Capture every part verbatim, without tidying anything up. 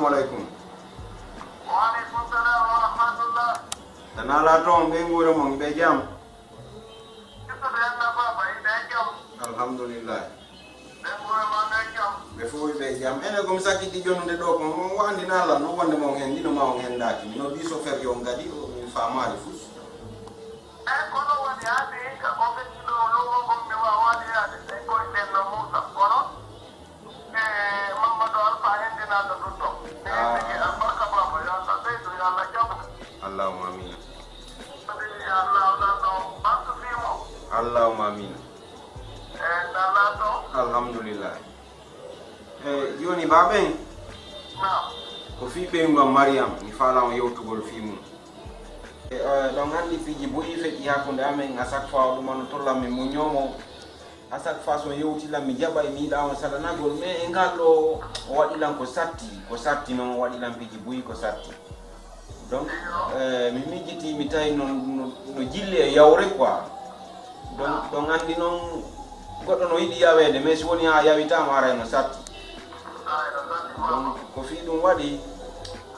Aleykum. Wa aleykum salam wa rahmatullah. Tanaa laa toon, ɓe nguure mon, ɓe jam? Yusuf, yalla baba, ɓe jam? Alhamdulillah. Ɓe nguure ma, ɓe jam? Ɓe fof ɓe jam. Ene ko mi sakkiti jonude ɗo ko, on wandina lan, no wonde ma on hendi, no ma on hendaaki. Mino bi so fer yo on gadi, o, min faamaali fus. Eyi, kono woni hannde, ka ko feƴƴi ɗo, luumo ngon mi waawaani yaade, e koye nden no Muusa. Kono, e, Mamadou Alpha hendinaaɗo ɗum ɗo. Ah. Eyi, tigi, albarka baaba, yo Allah ɓeydu, yo Allah jaɓu. Allahumma amiin. Kadi, yo Allah, Allah no ɓantu fii mum. Allahumma amiin. Eyi, nalaa to. Alhamdulillah. E, jooni, baaben, naam, ko fii ɓeyngu am Mariyam, mi faalaa on yewtugol fii mum. E, e, ɗon anndi piiji buy feƴƴi hakkunde amen, à chaque fois o ɗumano tollan mi muññoo mo. À chaque fois so yewti lan mi jaɓay, mi yiɗaa on salanagol, mais e ngal ɗo o waɗi lan ko satti, ko satti noon o waɗi lan piiji buy ko satti. Donc, eh, mi miijiti, mi tawi no, no, no jilli e yawre quoi. Donc, ɗon anndi noon goɗɗo no yiɗi yaweede, mais si woni haa yawitaama, haray no satti. Donc, ko fii ɗum waɗi,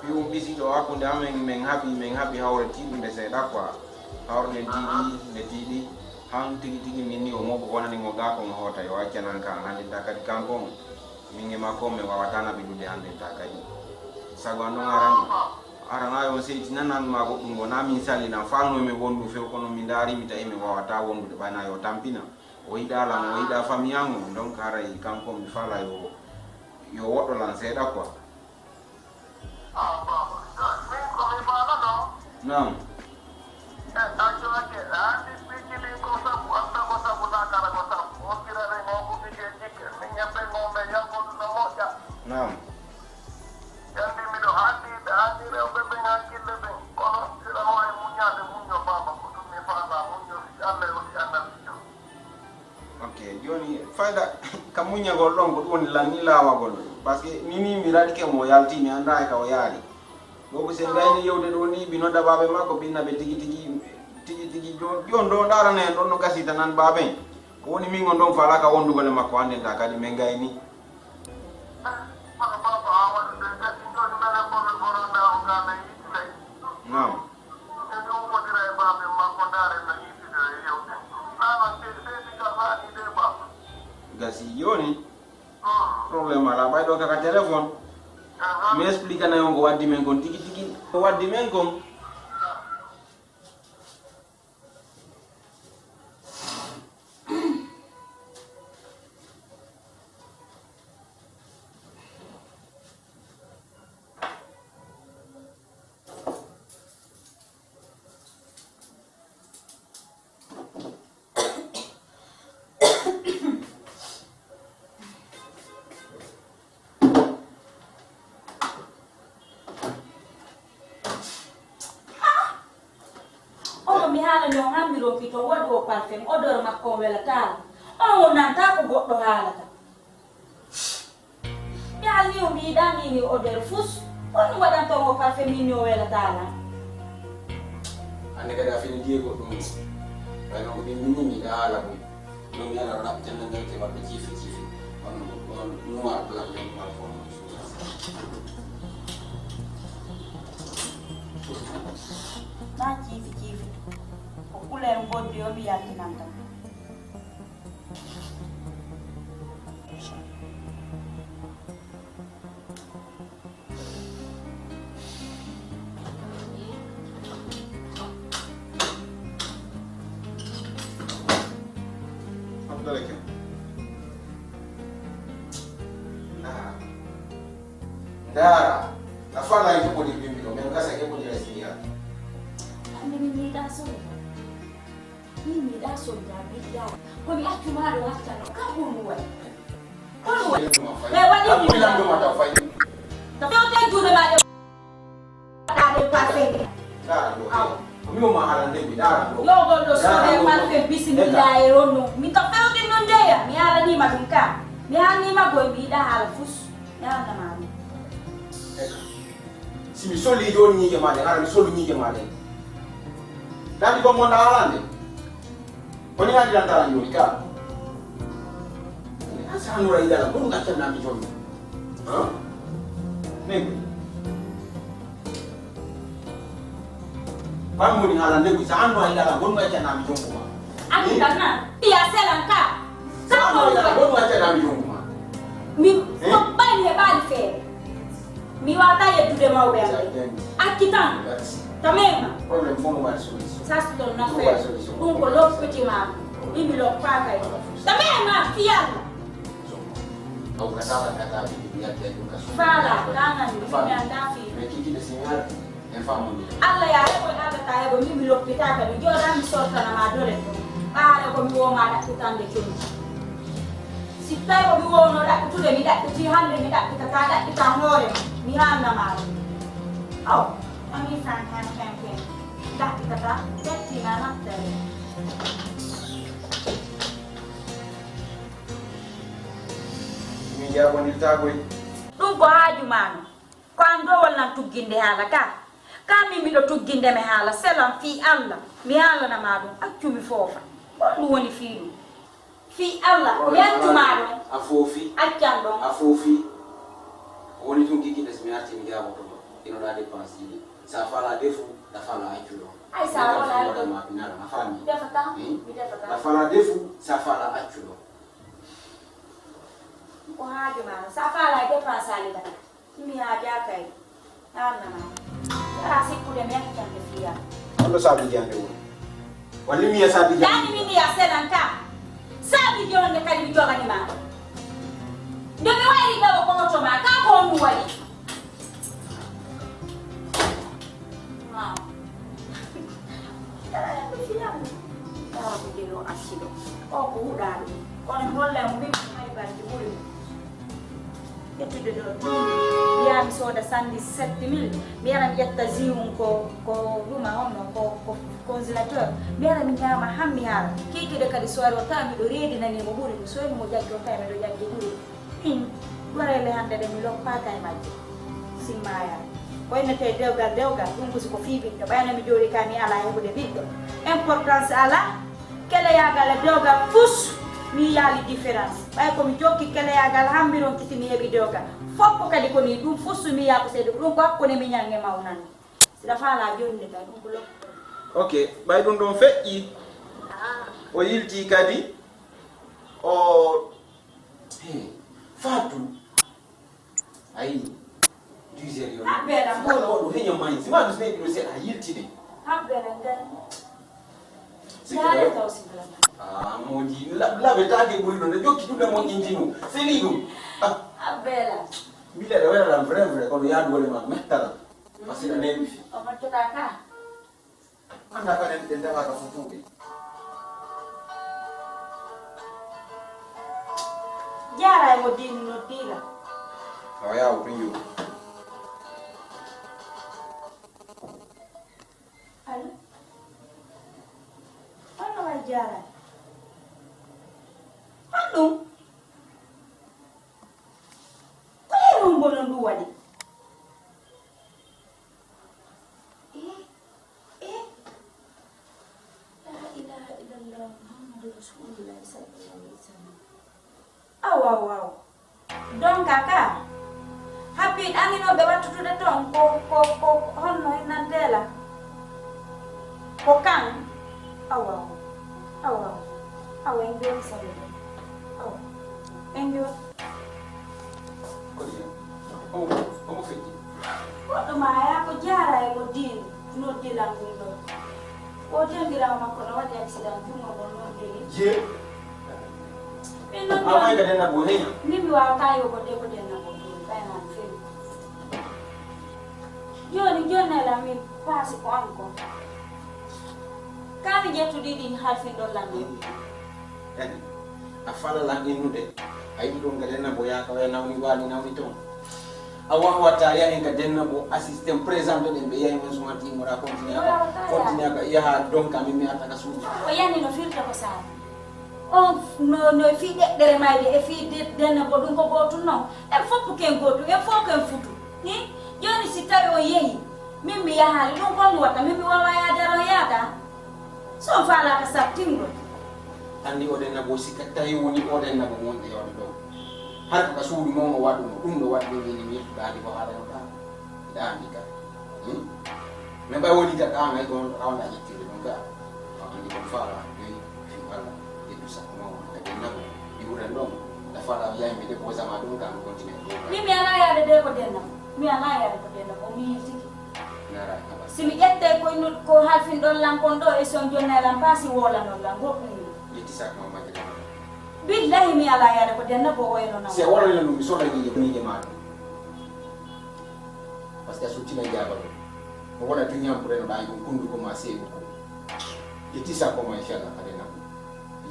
fii ɗum ɓisi ɗo hakkunde amen, min haɓi, min haɓi hawre tiiɗunde seeɗa quoi. Hawre nde tiiɗi, nde tiiɗi, han tigi tigi min ni o moɓo wonani mo gaa ko mo hoota, yo accanan ka, hanndinta kadi kanko on. Min e makko, min waawataa naɓidude hanndinta kadi. Sago an ɗon aran, aran ayo on seytinanan ma goɗɗum ngo, naa min sallinan, faalno min wondu few, kono mi ndaari, mi tawi min waawataa wondude, ɓay na yo tampina. O yiɗaa lan, o yiɗaa famille an on, donc haray kanko mi faala yo, yo woɗɗo lan seeɗa quoi. Ah, baba, min ko mi faalano. Naam. E, a jokke, a anndi piiji ɗin ko sabu, aduna ko sabu, laakara ko sabu. On kirare ngo ko fii e jikke. Min ñebbe ngo, men yankodu no moƴƴa. Naam. Anndi miɗo anndi, ɓe anndi rewɓe ɓen hakkille ɓen. Kono si ɗa waawi muññaade, muñño, baba, ko ɗum mi faalaa, muñño fii Allah e o fii annabiijo. Ok, jooni fayda ka muññagol ɗon ko ɗum woni lan ni laawagol. Parce que ni ni mi raɗike mo, o yalti, mi anndaa e ka o yaari. Ɗo ko si en ngayni yewde ɗo ni, ɓi nodda baaɓe makko, ɓinna ɓe tigi tigi, tigi tigi, jo-, jooni ɗo ndaarana en ɗon no gasita nan baaben. Ko woni min on ɗon faalaa ka wondugol e makko, anndenta kadi min ngayni. Kono baba, a waɗude kadi jooni menen ko mi boronda on ka men yiɗi ley. Naam. Kadi ummodira e baaɓe makko, ndaare no yiɗi e yewte. Nana se-, seydi ka faani de baba. Gasi jooni. Mm. Problème alaa, ɓay ɗo kaka téléphone. Aha. Mi explique nay on ko waddi men kon tigi tigi. Ko waddi men kon. Omo mi haalani on hammiroki to waɗu o parfum, odeur makko on welataa lan. On o nanta ko goɗɗo haalata. Mi haalni o mi yiɗaa ni ni odeur fus. On waɗanta o parfum min ni o welataa lan. Hannde kadi a fini Diego ɗum. Wayno ko min min ni mi yiɗaa haala buy. Ɗum mi ala rap jannangal ke maɓɓe jiifi jiifi. On, on noir blanc, on malforme. Naa jiifi jiifi. Ko couleur mboddi o mi yaltinanta. Abdoulaye Kane. Ah. Ndaara. A faala e joɓɓodir bimbi ɗo, men gasa joɓɓodira e siniya. Hannde min yiɗaa sori. Min mi yiɗaa soñde am, mi yiɗaa. Ko mi accu maa ɗo, accanno. Kam ko ɗum waɗi. Ko ɗum waɗi. E waɗi mi yiɗaa. Lanndo ma taw fay. To fewte juuɗe maa ɗe. Ɗa ɗe parfait. Ɗa ɗo. Aw. Ko mi o ma haala nde mi ɗa ɗo. Yo gol ɗo soode parfait, bisimilla e on no. Mi to fewte non ndeya, mi haalaniima ɗum ka. Mi haalaniima boy, mi yiɗaa haala fus. Mi haalana ma ɗum. Si mi soli jooni ñiiƴe maa ɗen, hara mi solu ñiiƴe maa ɗen. Daadi ko mo ndaalande. Ko ni haali lantaran jooni ka. An sa nura idala, ko ɗum accannami jooni. Ha? Nego. Bammi woni haalande ko, so anndu hay dara, gonɗo accana mi jonngo ma. Anndi kam na, piya selan ka. Sa anndu hay dara, gonɗo accana mi jonngo ma. Mi ko ɓayni e ɓaali feere. Mi waata yeddude mawɓe am ɓe. Acci tan. Tamema. Problème fof no waɗi solution. Saston na feere. Ɗum ko loppiti ma. Ɗi mi loppa kay. Tamema, fiyal. Aw ka tala ka tabi mi yadde ɗum ka suudu. Fala, kanan, mi annda fi. Mais kiki de signal. En famille. Allah ya hebo Allah ta hebo min mi loppitaka mi jodan mi sortana ma dole. Ɓaare ko mi woma ɗaɓɓitande cumma. Si tawi ko mi wowno ɗaɓɓitude mi ɗaɓɓiti hannde mi ɗaɓɓitata ɗaɓɓitan hoore mi hannama ɗum. Aw, ami san han ken ken. Ɗaɓɓitata ɓettina naftare. Min jaabondirtakoy. Ɗum ko haaju ma no. Ko an ɗo wonnan tugginde haala ka? Ka min miɗo tugginde mi haala selam fii Allah mi haalana ma ɗum accu mi foofa. Ko ɗum woni fii ɗum? Fii Allah mi accu ma ɗum. A foofi. Accan ɗon. A foofi. Ko woni tun kiki des mi arti mi jaaboto ma. Ino ɗa dépense ɗiɗi. Sa fala defu, ɗa fala accu ɗon. Ay sa wala ɗon. Ma pinala ma fami. Defata. Mi defata. Ɗa fala defu, sa fala accu ɗon. Ko haaju ma sa fala dépense ali ɗa. Mi yaajaa kay. Aan nana. Ara sikkude mi accande fiya. Holno saabi jande woni? Walli mi ya saabi jande. Dani min ya senan ka. Saabi jonde kadi mi jogani ma. Nde mi wayri ɗo ko oto ma ka ko on wari. Wow. Ara mi fiya. Ara ko jelo asido. O ko huɗa ɗum. Kono holla mo min mari barki ɓuri mo. Ƴettude ɗo ɗum mi yaha mi sooda sandi sept mille mi yara mi ƴetta jus um ko ko ɗuma honno ko ko congélateur mi yara mi ñaama han mi haara kiikiiɗe kadi soirée o tawa miɗo reedinani mo ɓuri mi soyni mo jaggi o tawi miɗo jaggi ɓuri ɗin gorele hannde ɗe mi loppaaka e majje simmaya ko innete dewgal dewgal ɗum ko si ko fii ɓiɗɗo ɓayno mi jooɗi ka mi ala heɓude ɓiɗɗo importance ala Keleyagal e dewgal fus mi yaali différence ɓay komi jokki keleyagal hambiron kiti mi heɓi dewgal foppo kadi ko ni ɗum fus mi yaako seeɗa ɗum ko hakkunde mi ñange mawnande siɗa faala jonni kay ɗum ko lokko ok ɓay ɗum ɗon feƴƴi o yilti kadi o Fatou Ayi, dix heures yo. Habbela mo. Wala wala henya mai. Zima dus ne kilo se a yilti ne. Habbela ngan. Yare to si bala. Ah, modi la la be ta ke buri no jokki dum mo inji mo. Se ni dum. Habbela. Mi le wala la vrai vrai ko ya do le ma metala. Parce que ne bi. O ma to ka. Annda kaden ɓe ndewata futuuɓe. Jaara e mo diinu noddiila. Awa yaw pinjo. Allo. Honno waɗi jaara? Honɗum? Ko yeru mbo no ndu waɗi? Eh, eh. La ilaha illallah Muhammadu Rasulullah sallallahu alaihi wasallam. Awa waw. Donka ka. Happy ɗaninoɓe wattutude ton ko ko ko honno innantela. Ko kan. Awa. Awa. Awa en joni salude. Awa. En joni. Ko ɗum? Omo, omo feƴƴi. Goɗɗo ma yaa ko jaara e mo diin noddi lan ɗum ɗo. O janngiraa makko no waɗi accident junngo mon noon deli. Je. Min noon a may ka denna bo heña. Min mi waawata yo ko de ko denna bo ɗum ɓaynan feri. Jooni jonnela min paasi ko an ko. Kami ƴettuɗi ɗin halfin ɗon lan ɗum. Kadi a fala lan innude a yiɗi ɗum ka denna bo yaaka waya nawni waali nawni toon a wahwatta yahen ka denna bo assistant présente ɗen ɓe yahi on sumanti imora continue continue ka yaha donka min mi arta ka suudu o yani no firta ko saara on no no fi ɗeɗɗere mayde e fi denna bo ɗum ko gootum noon en fof ko ken gootum en fof ken futu hi jooni si tawi on yehi min mi yahaali ɗum kon mi watta min mi wawa yaade aron yaada So on faalaaka sattingol. Anndi oɗen nabo sikka tawi woni oɗen nabo wonɓe yawɓe ɗo. Har ko ka suudu mon o waɗuno ɗum no waɗi ɗum ini mi yettuɗaani ko haalanoɗaa. Mbiɗa anndi ka. Hmm? Mais ɓay woni gat an ay gon rawnde a ƴettirde ɗum ka. A andi kon faala ɗoy fi Allah. Ƴettu sakko ma won ka denna ko. Ɗi wuren ɗon. Da faala wiya mi debbo zama ɗum kan continue. Min mi alaa yaade de ko denna. Mi alaa yaade ko denna ko mi yiltiki. Nara haba. Si mi ƴettay ko ino ko halfin ɗon lan kon ɗo e son jonnay lan paasi wola non lan goɗɗum ni. Ƴetti sakko ma majjata. Billahi mi alaa yaade ko denna ko wayno na. Si a wala lan ɗum mi soda ƴiƴe miije ma ɗum. Parce que a suttima jaabagol. Ko wona tu ñampude no ɓaangi kon kunduko ma seeɗu ko. Ƴetti sakko ma inchallah kade nabbo.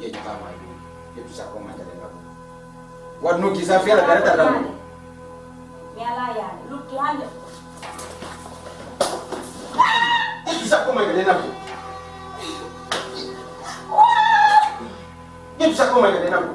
Yeƴata ma ɗum. Ƴettu sakko ma kade nabbo. Waɗ nokki sa fela kade tata mo. Mi alaa yaade lutti hande. Ƴettu sakko ma kade nabbo. Ƴettu sakko ma kade nabbo.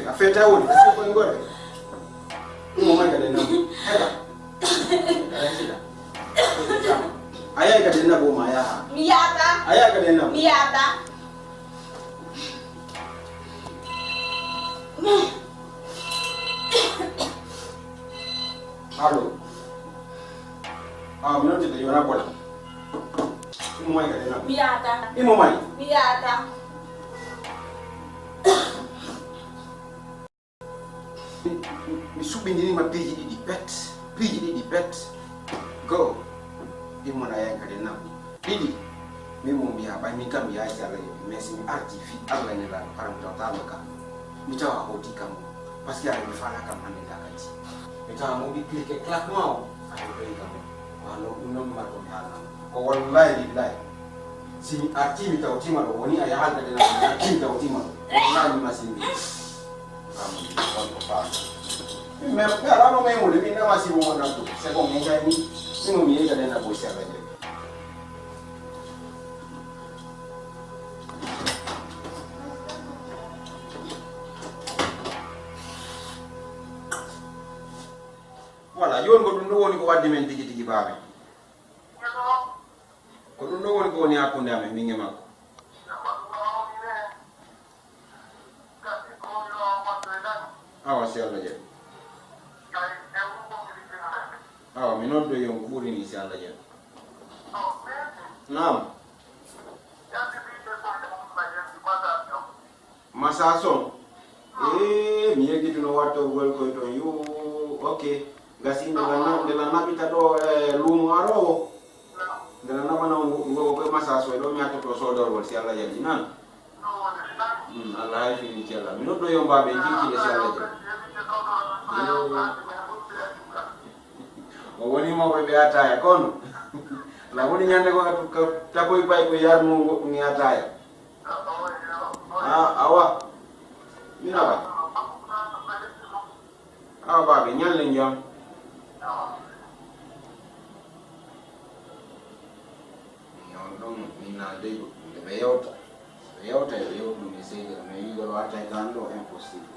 A feeta woni, est-ce que koye ngore? Ɗum o may kadi en nabbo. Heɗa. Aɗa sida. A yaay kadi en nabbo ma yaha. Mi yaata. A yaay kadi en nabbo. Mi yaata. Allo. Ah, mi noddita yo na bola. Imo may kadi na. Mi yaata. Imo may. Mi yaata. Mi suɓindini ma piiji ɗiɗi pet. Piiji ɗiɗi pet. Go. Ɗin mon a yahi kadi na. Ɗiɗi. Min mo mbiya ɓay min kam mi yahi si Allah yeɓi, mais si mi arti fi Allah ne laɗo haram taw tama kam. Mi tawa a hoti kam. Parce que aɗa mi fala kam hande da kadi. Mi tawa mo ɗi clique claquement o. Aɗa ɓeyi kam. Wano ɗum noon mi marko mi haalnama. Ko wallahi billahi. Si mi arti mi tawtima ɗo woni a yahan kadi na mi arti mi tawtima ɗo. Wallahi mi masin bi. Kam on ko faam. Mais mi alano memude mi nama si mo wonat ɗum. C'est bon mi gayni. Sino mi yehi kadi na bo si Allah jeeɓi. Voilà, jooni ko ɗum ɗo woni ko waddi men tigi tigi baabe. Ko ɗum ɗo woni ko woni hakkunde amen min e makko. Awa si Allah jaɓi. Awa mi noddoyi on kuurini si Allah jaɓi. Naam. Masason. Ee, mi yeggituno wattorgol koye ton yo. Ok. Gasi nde la na- nde la naɓita ɗo e luumo aroowo. Nde la naɓana on ngo koye masaso e ɗo mi attoto soodorgol si Allah jaɓi nan. Mm, Allah hay fini si Allah mi noddo yo mbaaɓe en kirkiɗe si Allah jaɓi. Ee. O woni mawɓe ɓe ataya kono la woni ñande ko ka takoy pay ko yarnu goɗɗum e ataya. Ah, awa. Min awa. Awa baabe ñalle jam. Min on ɗon min na dey goɗɗum de ɓe yewta. Ɓe yewta e ɓe yewta ɗum e seydi ɗum e wiigol warta e kan ɗo impossible.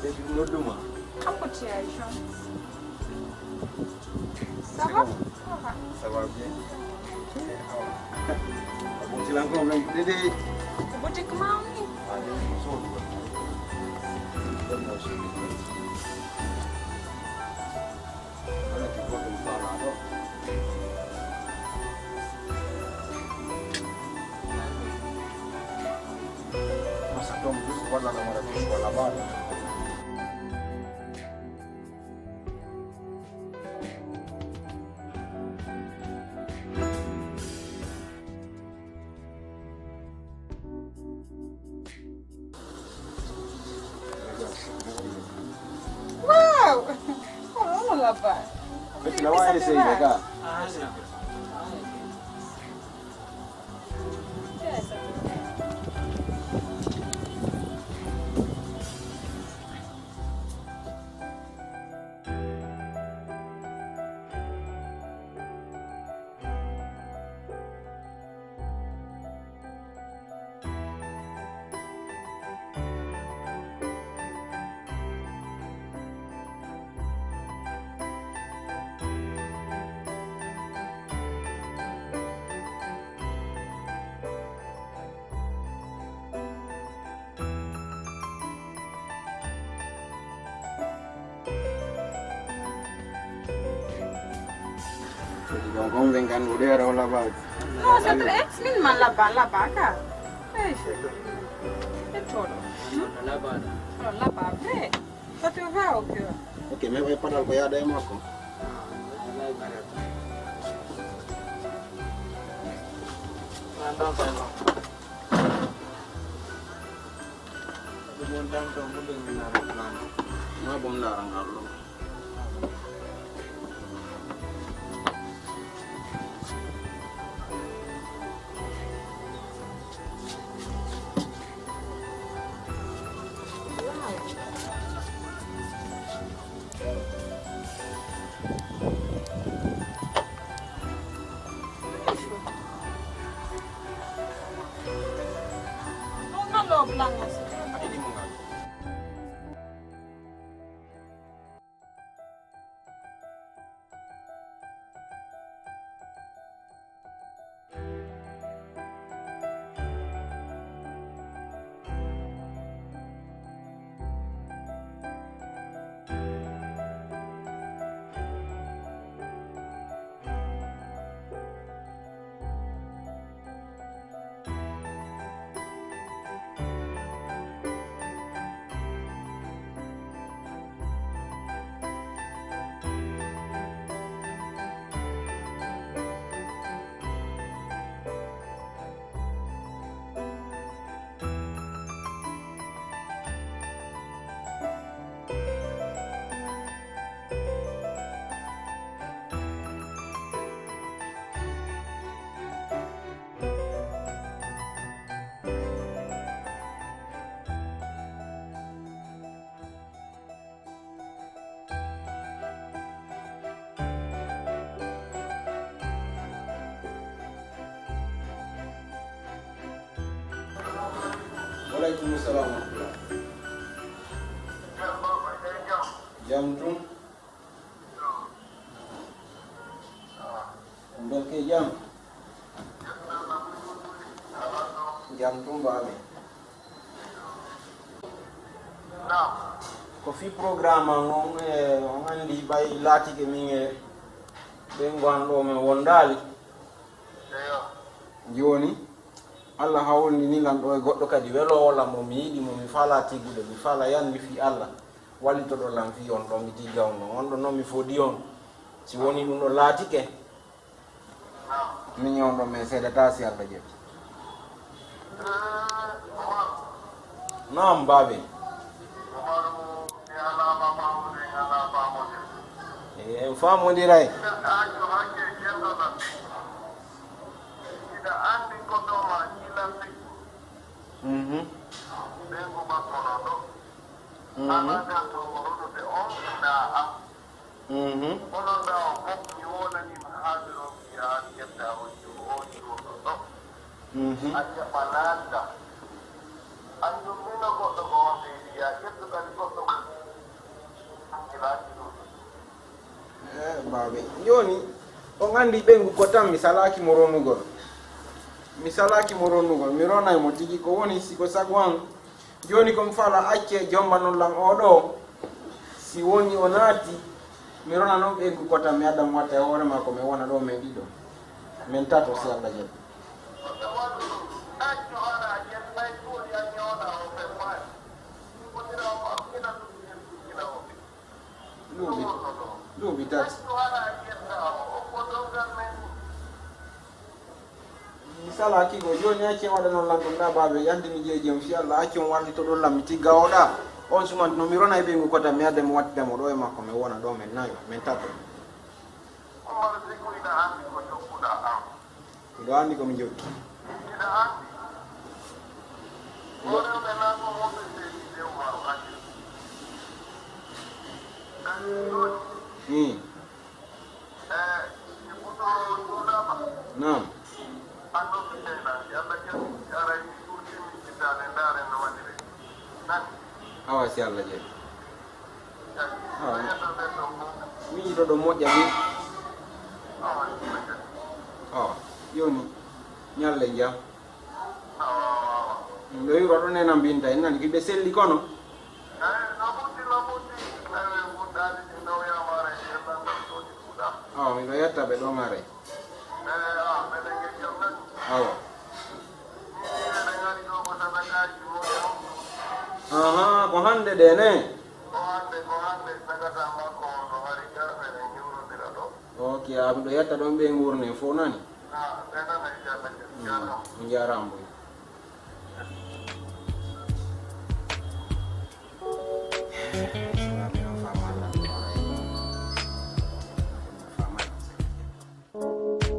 Ɓe nodduma. Embouteillage on. Ça va? Ça va. Ça va bien. A ɓotilan ko men dede. Ko boutique ma on ni? Ah, ɗum ko sodu. Ɗum ko sodu. Wala ki goɗɗum faala ɗo. Masa ɗon bus walla no mara bus walla baɗo. Wow! Oh, la paz. Eti la wa ese ya ka. Kadi donc on ɓe ngannduɗo ɗo o labaaki. Non, c'est vrai, min ma laba, laba ka. Eh, je, e toɗo. Laba. Non, laba, vrai. Ça te va au cœur. Ok, mais ɓay paɗal ko yaada e makko. Ɗum woni tan ko ɗum ɓe nana plan. Ma bom ndaara ngal ɗo. Waleykum salam wa rahmatullah. Jam tun. Mbelke jam. Jam tun baaɓe. Ko fii programme an on, e, on anndi ɓay laatike min e ɓen ngon ɗo men wondaali. Jooni, Allah hawrindini lan ɗo e goɗɗo kadi weloowo lan mo mi yiɗi, mo mi faalaa tiggude, mi faala yanndi fii Allah. Wallitoɗon lan fii on ɗon mi tigga on ɗon. On ɗon non mi fodi on. Si woni ɗum ɗon laatike, min e on ɗon min seedataa si Allah jaɓi. Naam, baabe. Eh, en faamondiray. Mhm. Mhm. Mhm. Onon ɗa o fof mi wonani mi haadiroɓe yaha yetta o jiwo o jiwo ɗo. Mhm. Acca ɓa naatda. Anndum mino goɗɗo ko on ɓeydi ya ƴettu kadi goɗɗo ko Babe, jooni on anndi ɓeyngu ko tan mi salaaki mo ronugol. Mi salaaki mo ronugol, mi ronay mo tigi ko woni si ko sago an. Jooni ko mi fala accee jomba non lan oo ɗoo. Si woni o naati, mi rona non ɓeyngu ko tan mi adda mo watta e hoore maa ko mi wona ɗoo men ɗiɗo. Men tato si Alla jaɓi. Duuɓi, duuɓi tati. Mi salaki ko jooni, acce waɗa noon lan ɗum ɗa baabe, yande mi jeeji on, si Alla acce on wallito ɗon lan mi tigga oɗa. On sumanti no mi rona e ɓeyngu kota mi adda mi wattida mo ɗo e makko, mi wona ɗo men nayo, men tato. Miɗo anndi ko mi jokki. Hmm. Naam. Awa si Alla jaɓi. Awa. Miñi to ɗo moƴƴa ni. Awa. Jooni. Ñalle jam. Ɗo yuro ɗo nena mbinta en nani ɓe selli kono. Awa miɗo yetta ɓe ɗo ŋare. Awa. Aha, ko hannde de ne. Ok, a miɗo yetta ɗon ɓe ngurne fof nani. On njaaraama boy.